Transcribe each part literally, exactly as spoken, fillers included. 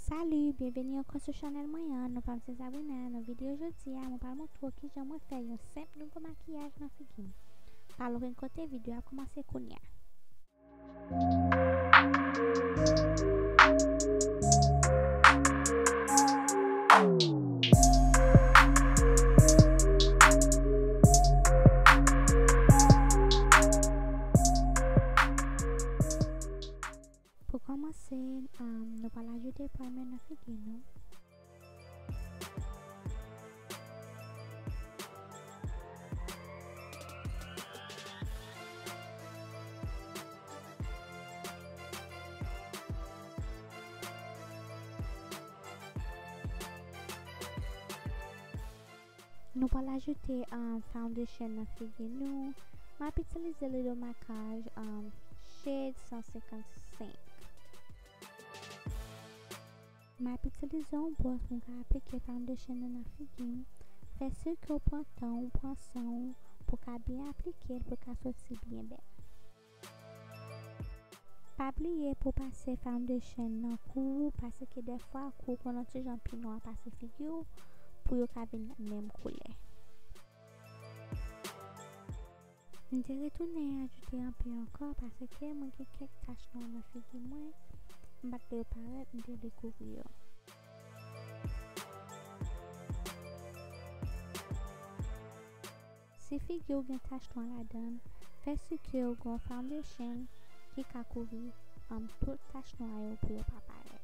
Salut, byenveni ankò sou chanèl mwen an. Non pa m se Sabrina. Nan videyo jodi a, mwen pral montre w kijan mwen fè yon senp nouvo makiyaj nan figi m. Pa al okenn kote, videyo a ap kòmanse kounye a. Pou kòmanse, um, nou pral ajoute primer nan figi nou. Nou pral ajoute, um, foundation nan figi nou. M ap itilize Little Massage, um, shade san senkannsenk. M ap itilize yon bwòs pou m ka aplike foundation nan nan figi m. Fè si ke w pran tan w, pran san w, pou w ka byen aplike l, pou l ka soti byen bèl. Pa bliye pou w pase foundation nan kou w, paske dèfwa kou w konn yon ti jan pi nwa pase figi w, pou yo ka vin menm koulè. M te retounen ajoute anpil ankò, paske mwen gen kèk tach nwa nan figi mwen, m pa t vle yo parèt, m te vle kouvri yo. Si figi w gen tach nwa ladan l, fè si ke w gen yon foundation ki ka kouvri, um, tout tach nwa yo pou yo pa parèt.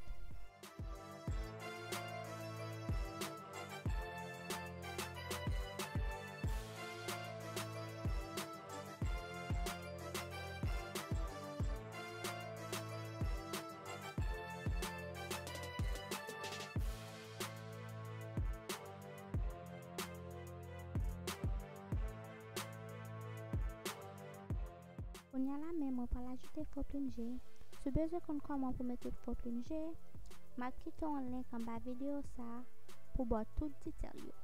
Kounye a la menm, mwen pral ajoute fo plim je. Si w bezwen konn kòman pou mete fo plim je, m ap kite yon link anba videyo sa a pou ba w tout detay yo.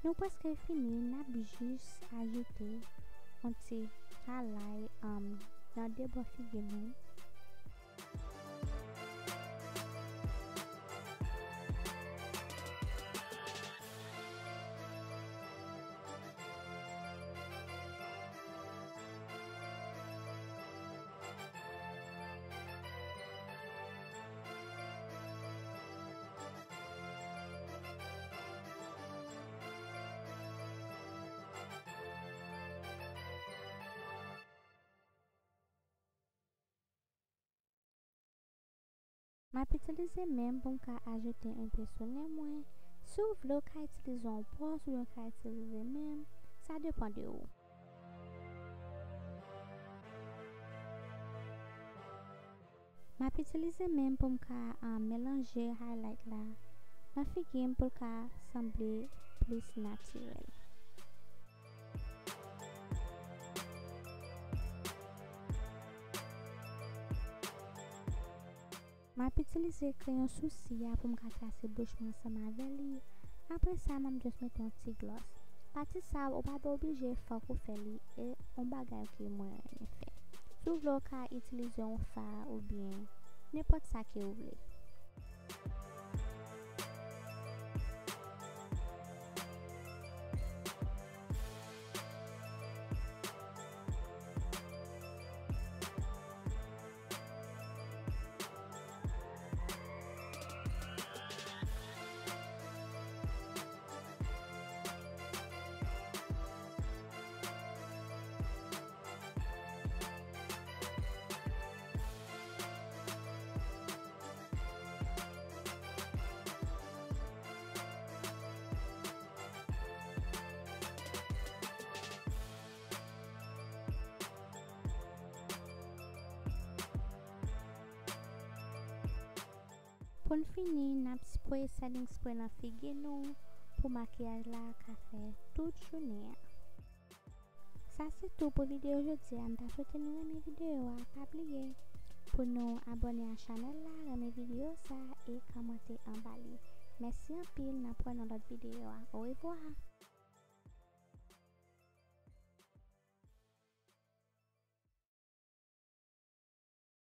Nou prèske fini, n ap jis ajoute yon ti highlight, um, nan de bò figi nou. M ap itilize men m pou m ka ajoute enpe sou nen mwen. Si w vle, w ka itilize yon bwòs oubyen w ka itilize men m. Sa depann de ou. M ap itilize men m pou m ka, ah, melanje highlight la nan figi m pou l ka sanble plis natirèl. M ap itilize kreyon sousi a pou m ka trase bouch mwen ansanm avè li. Apre sa, m ap just mete yon ti gloss. Pati sa a, ou pa oblije fòk ou fè li, e yon bagay ke mwen renmen fè. Si w vle, w ka itilize yon fard oubyen nenpòt sa ke ou vle. Pou n fini, n ap spray setting spray nan figi nou pou makiyaj la ka fè tout jounen an. Sa se tou pou videyo jodi a. M ta swete nou renmen videyo a. Pa bliye pou nou abòne a chanèl la, renmen videyo sa e kòmante anba li. Mèsi anpil, n ap wè nan lòt videyo a. Orevwa!